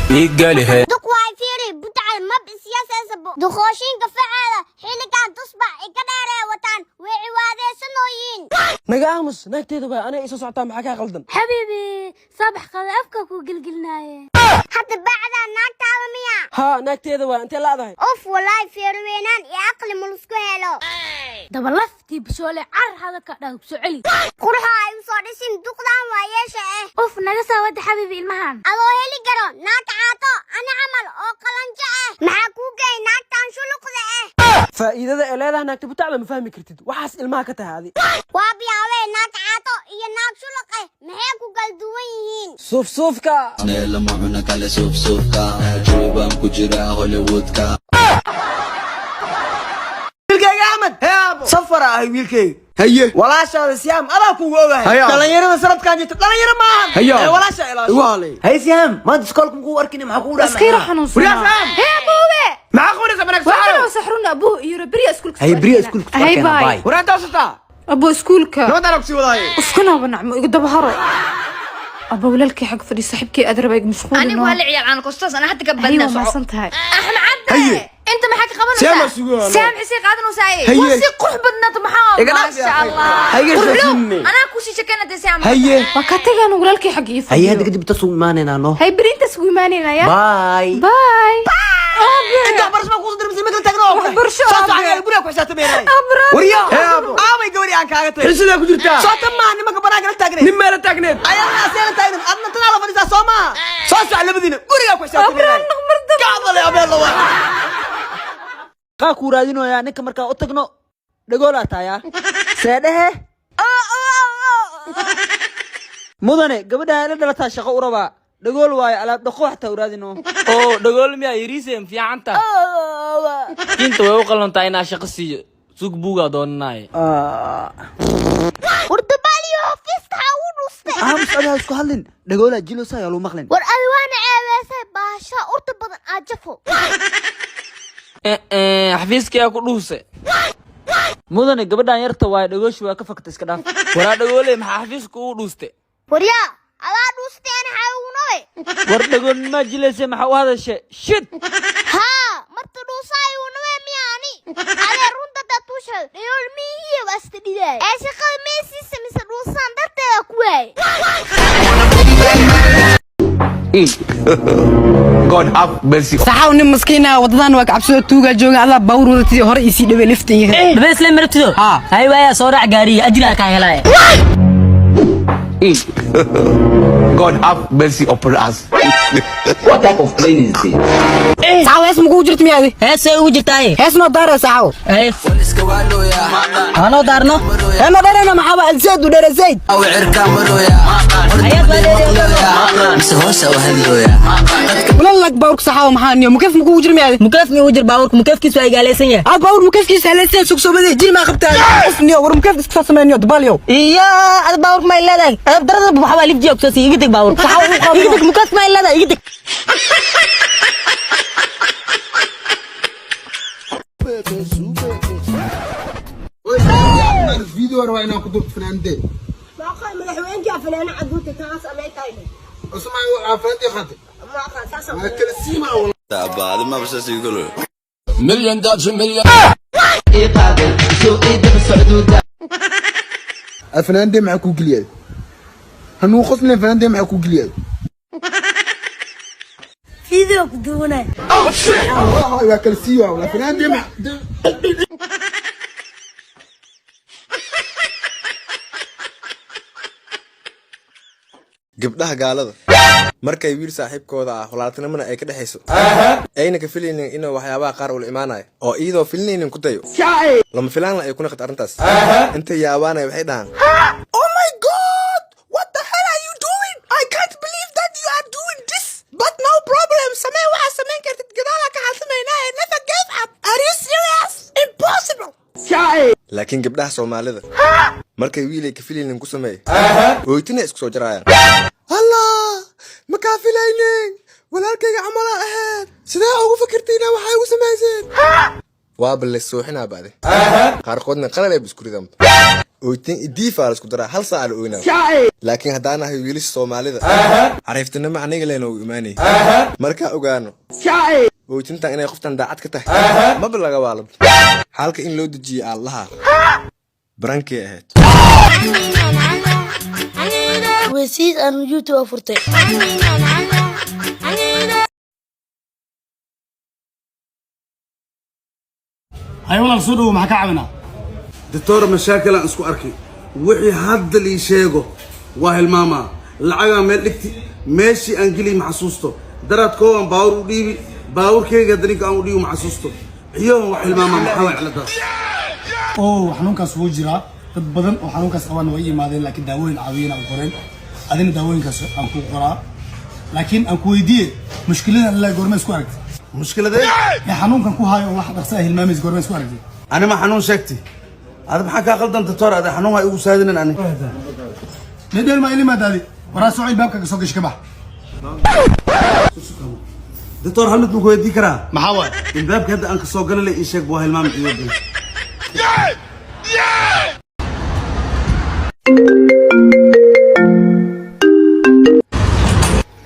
Iigalihe. Duq waay, fiiri butacal mab isyaseesabo duqooshinka faceeda xilligan tusbax ika dheeree wataan, way ciwaadeysanooyiin. Naga aamus, naagteeda waay, aniga isoo socotaa, maxaa kaa qaldan? Xabiibi, sabax qada afka ku gelgelinaaye. Hadda bacdaa naagtaada miya? Haa, naagteeda waay, intee laadahay? Uf, walaahi feerweynaan iyo aqli ma lusku helo. Dabalaftii bishoole car hadalka dhaa soo celi. Qurxo ay u soo dhisin duqdan waa yeesha ah. Uf, naga soo wada xabiibi ilmahan. Adoo heli karo naag caato ani camal oo qalanjo ah, maxaa kuu geey naagtan shuluqda ah? Faa'iidada ee leedahay naagta butacda ma fahmi kartid, waxaas ilmaha ka tahay adi. Waa biyaawee, naag caato iyo naag shuluq ah maxay ku kala duwan yihiin? Suuf suufka. Lama cuna kale suuf suufka, jawi ku jira Hollywoodka. Wiilkayga Axmed, safar ahay wiilkayga. Haye. Walaashaada Siyaam adaa kugu ogahay. Haye, aabo. Dhalinyarada sanadkan jirta dhalinyaro maahan. Haye, aabo. Ee walaasha ilaasho. Igu halay. Hay Siyaam, maanta iskoolka makuu arkini, maxaa kugu dhaca? Iskayra xanuunsanaa. Waryaa Siyaam! Hee abuuwe. Maxaa qabanaysaa banaag? Waa saxaro? kana saxruna abuhu iyo beriya iskuulka. Haye, beriya iskuulka soo Hay arkeenaa, bye. bye. Waraa intaa wasataa. Abu iskuulka. Nabadaan ku sii wadaaye. Ufkanaaba nacmo iga daba haro. Aba walaalkay xag fadhi, saaxiibkay aad rabaa iga mashquul. Anigu waa la ciyaar aan kostaas ana hadda ka Haye, badna waa soco. mahadsan tahay. Axmed Cabde. Haye. Inta maxaa ka qabanaysaa? Siyaam aa sugaa. Siyaam xisay qaadanaysaa. Haye. Waa si qurux badnaata maxaa? Iga dhaaf. Maasha Allah. Haye, Qurxlow. saaxiibne. Anaa ku sii shekeynaa dee Siyaam. Haye. Waa ka tagaan walaalkay xag ii Haye, hadda fadhiyo. kadib intaas ugu imaanaynaa no. Hay, beri intaas ugu imaanaynaa ya. Bye. Bye. Inta waxbarasho baan kuusoo dirmisay, ma kala taagno. Waxbarasho, soo aabe. socda guriga ku xisaabtamaynaay. Abraar. Waryaa. Hee, aabo. Aabay gabadhii aan kaaga tagay. Xisidaa ku jirtaa. Soo tan maaha nimanka banaanka la taagneed. Nin meela taagneed. Ayadana aseena taagneed, adna tanaa la fadhiisaa soo maaha. Soo soc labadiina guriga ku xisaabtamaynaay. Gacdale abeel la waa. Qaa kuu raadinoyaa ninka markaa u tagno, dhagoolaa tahayaa seedhehe. Mudane, gabadha ila dhalataa shaqo u rabaa, dhagool waayo, alaab dhaqo xataa u raadino. Oo dhagool miyaa? Yariiseen fiicanta inta way u qalantaa inaa shaqo siiyo, sug buugaa doonanaye. War dabaaliyo, xafiiska ha u dhustay. Aamus, adaa isku hadlin, dhagoolaa jilosa ayaa luu maqlin. War adi waana ceebeysay, baasha urta badan aad jafo. Xafiiskayaa ku dhuuse? Mudane, gabadhan yarta waayo, dhagooshi waa ka fakta, iska dhaaf. Waraa dhagoole, maxaa xafiiska ugu dhuuste? Waryaa, adaa dhuustay, ana xawunawe. War dhagoolnimaa jilaysa, maxaa u hadashe shid? Haa, marta dhuusayuunawe miyaani adee runta datusha dhayool miyihiyo waasta dhidaay ee shaqada meesiisa mise dhuusaan darteeda ku waay. God have mercy. Saxaw, nin maskiina wadadan waa kacabsado, tuugaa jooga, adaa baawur wadatidii hore isii dhawey liftan yahay. Dhabe isle marabtido. Hay waaya, soo raac gaariga, ajira kaa helaya. God have mercy upon us. Saxaw, hees ma kugu jirta miyaadi? Heesay ugu jirtaaye. Hees noo daara, saxaw. Hees hanoo daarno. Hee, noo dheerayna, maxaa waa zaid u dheere zaid. Ayaad waa. Walaal, baawurka saxaw maxaa niyo mukeef ma kugu jira miyaadi? Mukeef mi ugu jir baabuurka, mukeefkiisu waa igaalaysan yahay. Aad baawur mukeefkiisa halaysan sug soo baday jil maa qabtaa uf niyo. War mukeef iska soo sameeyo dabaal yow. Iyo ad baabuurka ma leedahay adab darada, waxaa waa lifjiya kusoo sii, iga deg baabuurka. Saxaw u qabo. Iga deg, mukeef ma leedahay, iga deg. Video rabaa inaan ku durto fanaanadee. Madaxweynka fanaana caduunta taas amay tahay. Usmaan waxaa fanaanadee qaatay. Waa kala siimaa. Million dollars, million. Fanaanadee maxaa kuu geliyay? Hanuu qoslin, fanaanadee maxaa kuu geliyay? Video ku duwanay. Waa kala siimaa walaa fanaanadee maxaa. Gabdhaha gaalada markay wiil saaxiibkooda ah walaaltinimona ay ka dhexayso, ayna ka filaynin inuu waxyaabaha qaar ula imaanayo oo iyadoo filinaynin ku dayo, lama filaanna ay ku naqato arrintaas, intay yaabaanay waxay dhahaan, "Oh my God, what the hell are you doing? I can't believe that you are doing this, but no problem, samee waxaa samayn kartid, gadaalaa ka xalsamaynaa, never gave up. Are you serious? Impossible." Laakiin gabdhaha Soomaalida markay wiilay ka filaynin ku sameeyo, ooytina isku soo jaraayaan, "Allah, ma kaa filaynin, walaalkayga camalaa ahayd, sidee ugu fikirtayna waxay ugu samayseen?" Waaba la suuxinaa ba'de, qaarkoodna qalal ay isku ridanba. Ooytin idiifaa la isku daraa, hal saaca la ooynaa. Laakiin haddaan ahay wiilasha Soomaalida, xariiftinimo aniga leena u imaanay. Markaa ogaano ooytintan inay qoftan daacad ka tahay, maba laga waalab xaalka in loo dejiyo. Allaha barankay ahayd. Weysiis aan YouTube furtay. Hay walaal, soo dhawo, maxaa ka caawinaa? Doctor, mashaakilaan isku arkay. Wixii hadda lii sheego waa hilmaamaa. Lacagaa meel dhigti, meeshii aan geliy ma xasuusto. Daraad kooban baawur u dhiibi, baawurkeyga hadda ninka aan u dhiibi ma xasuusto. Ciyoon wax hilmaamaa, maxaa way ciladaas? Oo xanuunkaas wuu jiraa. Dad badan oo xanuunkaas qabaan way yimaadeen, laakiin daawooyin caawiyana u qoreen. Adina daawooyinkaas aan ku qoraa, laakiin aan ku weydiiye, mushkiladan ilaa goorma isku aragtay? Mushkiladee? Ee xanuunkan ku hayo oo wax dhaqsa ah hilmaamaysa, goorma isku aragtay? Ani ma xanuun sheegtay? Ada maxaa kaa qaldan, doctor? Ada xanuun ha igu saadinin ani. Dhedheel ma ilimaadaadi? Waraa soo ilbaabka ka soo gashi, ka bax. Doctor, hal mid ma ku weydii karaa? Maxaa waay? Ilbaabka hadda aan kasoo galay ii sheeg, waa hilmaam ciyoodin.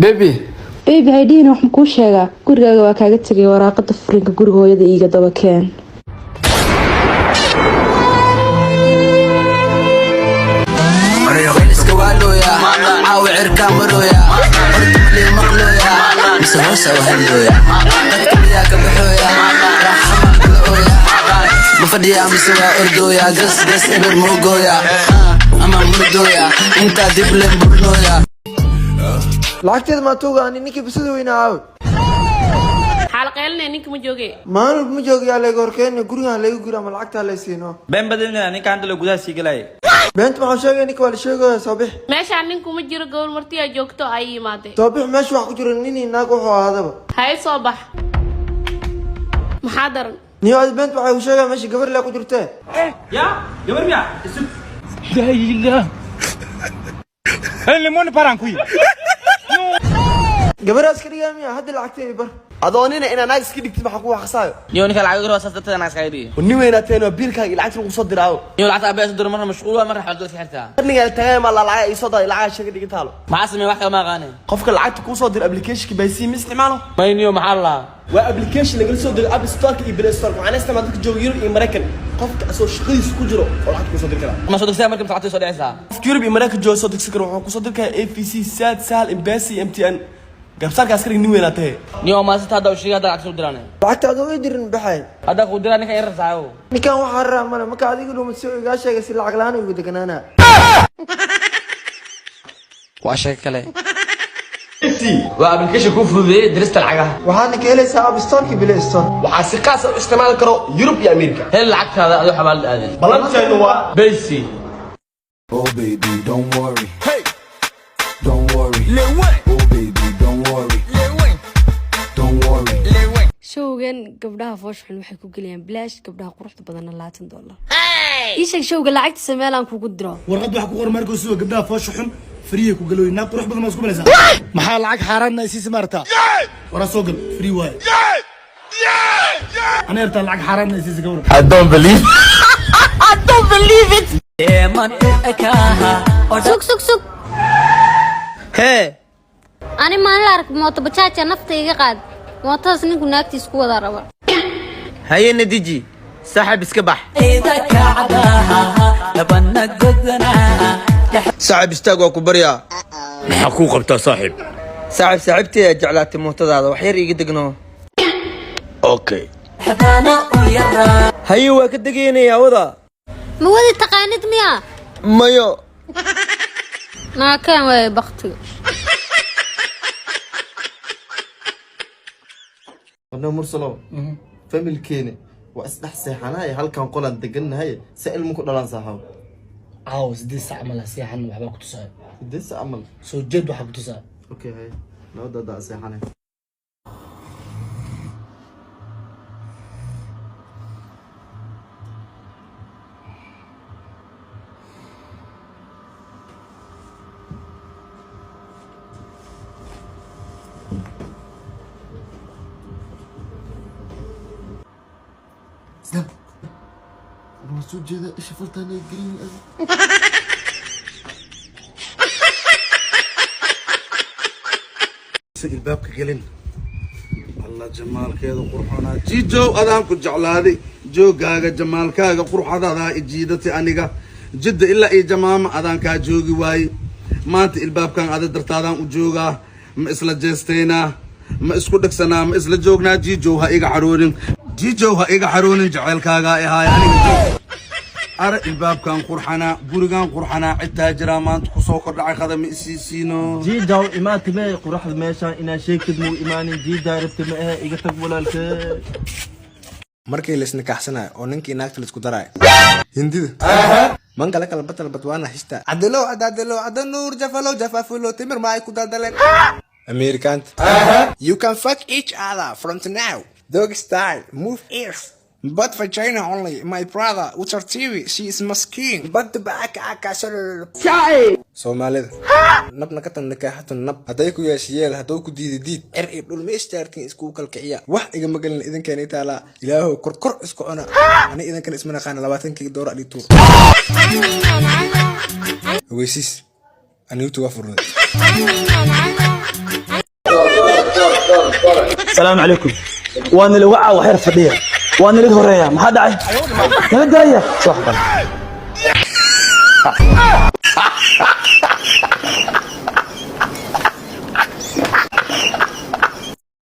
Baby. Baby haydhihin, waxaan kuu sheegaa, gurigaaga waa kaaga tegay waraaqada furinka. Guriga hooyada iiga daba keen. Iska waalooya caawa, cirkaa marooya, horta malii maqlooya mise hoosa u hadlooya, dadka miyaa ka baxooya, raaxamaan kula ooya, ma fadhiyaa mise waa ordooya, gas gas eber moogooya ama murdooya, intaa dib len burnooya. Lacagteeda maa tuuga ani? Ninkii bisada weynaa aawe? Xaalqeelinaya, ninka ma jooge. Maalin ma joogayaa, layga horkeena gurigaan layga guri ama lacagtaa lay siino. Been badinaya, ninka hadda la gudaha sii galaya. Beenta maxaa sheegaya? Ninka waa la sheegaya, soo bix. Meeshaan ninku ma jiro, gabar martiyaa joogto ay yimaadeen. Soo bix, meesha wax ku jiro nin iyo naag wuxuu ahaadaba. Hay, soo bax, maxaa daran? Niyo adi beenta waxay ku sheegaya, meesha gabar lee ku jirtee. Ya gabar miya isug? Gabaraas ka dhigaa miya? Hadda lacagteedi bar. Adoonina inaa naag iska dhigtid, maxaa ku waxqasaayo? Niyo, ninka lacag iga saas darteed anaa iskaga dhigi. Nin weynaateen, waa biilkaaga iyo lacagta lagu soo diraayo. Niyo, lacagta aabbahay soo diro, marna mashquul waa, marna xaalad iska xirtaa. Qarnigaa la tagay, ma la lacag ii soo daray, lacag sheega dhigi taalo. Maxaa sameey? Wax kale ma aqaane. Qofka lacagta kuu soo diro applicationka baysi ma isticmaalo? May niyo, maxaa la lahaa? Waa application lagala soo dego App Store iyo Play Store. Waxaana isticmaal dadka jooga Yurub iyo Mareykan. Qofka asoo shaqadiisa ku jiro oo lacagta kuu soo diri karaa. Ma soo degsaa marka lacagta soo dhacaysaa? Qofka Yurub iyo Mareykan jooga soo degsan karo. Wuxuu kusoo diri karaa AVC, Zaad, Sahal, M-Pesa iyo MTN. Garabsaarka askariga, nin weynaa tahay. Niyo, maasita hadda u sheegay, hadda lacag soo diraan. Lacagta adoo ii dirin baxay. Hadda ku diraa, ninka yar saayo. Ninkan waxaa raraa male, marka adiga dhumad si igaa sheegay, si lacag la-aan igu deganaana. Waa sheeko kale, waa application kuu fududeeyay dirista lacagaha. Waxaadna ka helaysaa App Store iyo Play Store. Waxaa si qaas ah u isticmaali karo Yurub iyo Amerika. Hel lacagtaada adoo xawaalad aadin. Ballanteenu waa Baysi. Oh baby, don't worry. Hey, don't worry. Oh baby, don't worry. Don't worry. Showgan gabdhaha foosha xun waxay ku gelayaan bilaash, gabdhaha quruxda badanna $20. Ii sheeg showga lacagtiisa meel aan kugu diro. Warqad wax ku qor markuu sugo, gabdhaha foosha xun free ku galooyin. Naag qurux badan ma isku malaysaa? Maxaa lacag xaaraan isiisi maartaa? Waraa soo gal, free waaye. Ana yartaa lacag xaaraan isiisi, gawra. I don't believe. I don't believe it. Sug, sug, sug. Hee. Ani maalin la ark mooto bajaaja nafta iga qaad. Mootadaas ninku naagtiis ku wada raba. Haye nadiji, saaxib, iska bax. Saaxib, istaag, waa ku baryaa. Maxaa kuu qabtaa, saaxiib? Saaxib, saaxiibtay ayaa jeclaatay mootadaada, wax yar iiga degno. Okay. Haye, waa ka degaynayaa, wada. Ma wadi taqaanid miya? Mayo. Naakeen waaye baktiga. Anna Mursalow, familkeena waa isdhex seexanahay, halkan qolaan degannahay, se ilmu ku dhalaan saaxaw. Caawa 8 saac mal seexan, waxbaa ku tusayo. 8 saac camal? Soo jeed, waxaa ku tusayo. Okay, hay, nabadda hadda seexanay. Waa soo jeedaa, isha fartaan ay gelin. Ilbaabka gelin. Alla, jamaalkeeda qurxonaa. Jiijow, adaan ku jeclaaday. Joogaaga, jamaalkaaga, qurxadadaa ijiidatay aniga. Jidda ilaa iyo jamaama adaan kaa joogi waaye. Maanta ilbaabkan ada dartaadaan u joogaa. Ma isla jeestaynaa? Ma isku dhegsanaa? Ma isla joognaa? Jiijow, ha iga xaroonin. Jiijow, ha iga xaroonin. Jaceylkaagaa ihaaya aniga. Joog ara, ilbaabkan qurxanaa, gurigan qurxanaa. Cidtaa jiraa maanta kusoo kordhacay. Qadama isiisiino. Jiijaw imaatime quraxda meeshaan inaa sheegtid muu imaanin. Jiijaa rabti ma ahe, iga tag walaalkee. Markii la isnikaxsanayo oo ninkii naagta laisku daraayo, hindida mankala kala batal batwaana hista cadalow cadadalow cadanuur jafalow jafafulo timir ma ay ku daldaleen. Amerikaanta: you can fuck each other from now, dog style, move ears, but vagina only, my brother. Utar TV, she is maskin, but the back. Soomaalida: nabna ka tan nikaaxatun nab hadday ku yeesha yeel, hadduu ku diida diid. Cer iyo dhul ma istaartiin, iskugu kalkiciya. Wax igama gelin, idinkeena taalaa. Ilaahow kor kor isku cuna. Ani idinkan isma naqaana. 20kii doora adhii tuur. Ogeysiis: anigu waa furnay. Salaamu calaykum. Waa nala wacaa, wax yar fadhiya. Waa nala horeeya. Maxaa dhacay? Nala daaya soo xaqan.